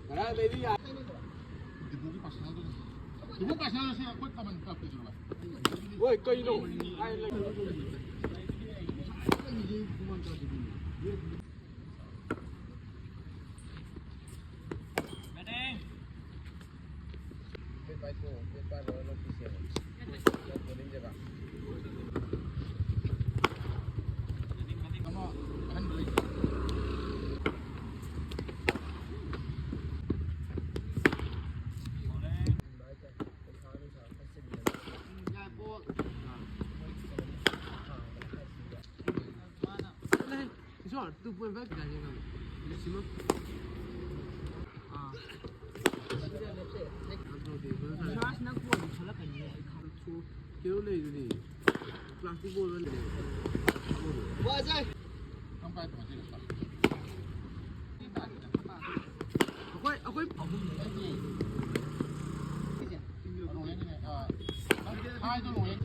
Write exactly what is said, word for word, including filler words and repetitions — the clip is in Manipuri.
ꯉꯔꯥꯡꯗꯩꯗꯤ ꯌꯥ- ꯗꯤꯄꯨꯒꯤ ꯄꯥꯔꯁꯅꯦꯜꯗꯨꯅꯤ꯫ ꯗꯤꯄꯨ ꯄꯥꯔꯁꯅꯦꯜ ꯑꯁꯤ ꯑꯩꯈꯣꯏ ꯀꯃꯟ ꯀ꯭ꯂꯕꯀꯤꯗꯨꯔꯣ ꯚꯥꯏ? ꯍꯣꯏ, ꯀꯩꯅꯣ? ꯍꯥꯏ ꯂꯩ꯫ Sure, two point five ꯀꯥꯏꯅ ꯈꯪꯉꯦ꯫ Maximum꯫ ꯑꯥ꯫ ꯀꯩꯅꯣ ꯂꯩꯗꯨꯗꯤ꯫ Plastic ball ꯑꯃ ꯂꯩ꯫ ꯅꯪ ꯀꯥꯏ ꯊꯝꯃꯁꯤ? ꯑꯩꯈꯣꯏ, ꯑꯩꯈꯣꯏ ꯑꯍꯨꯝ ꯂꯩ꯫ ꯍꯥꯏꯗꯣ ꯂꯣꯏ꯫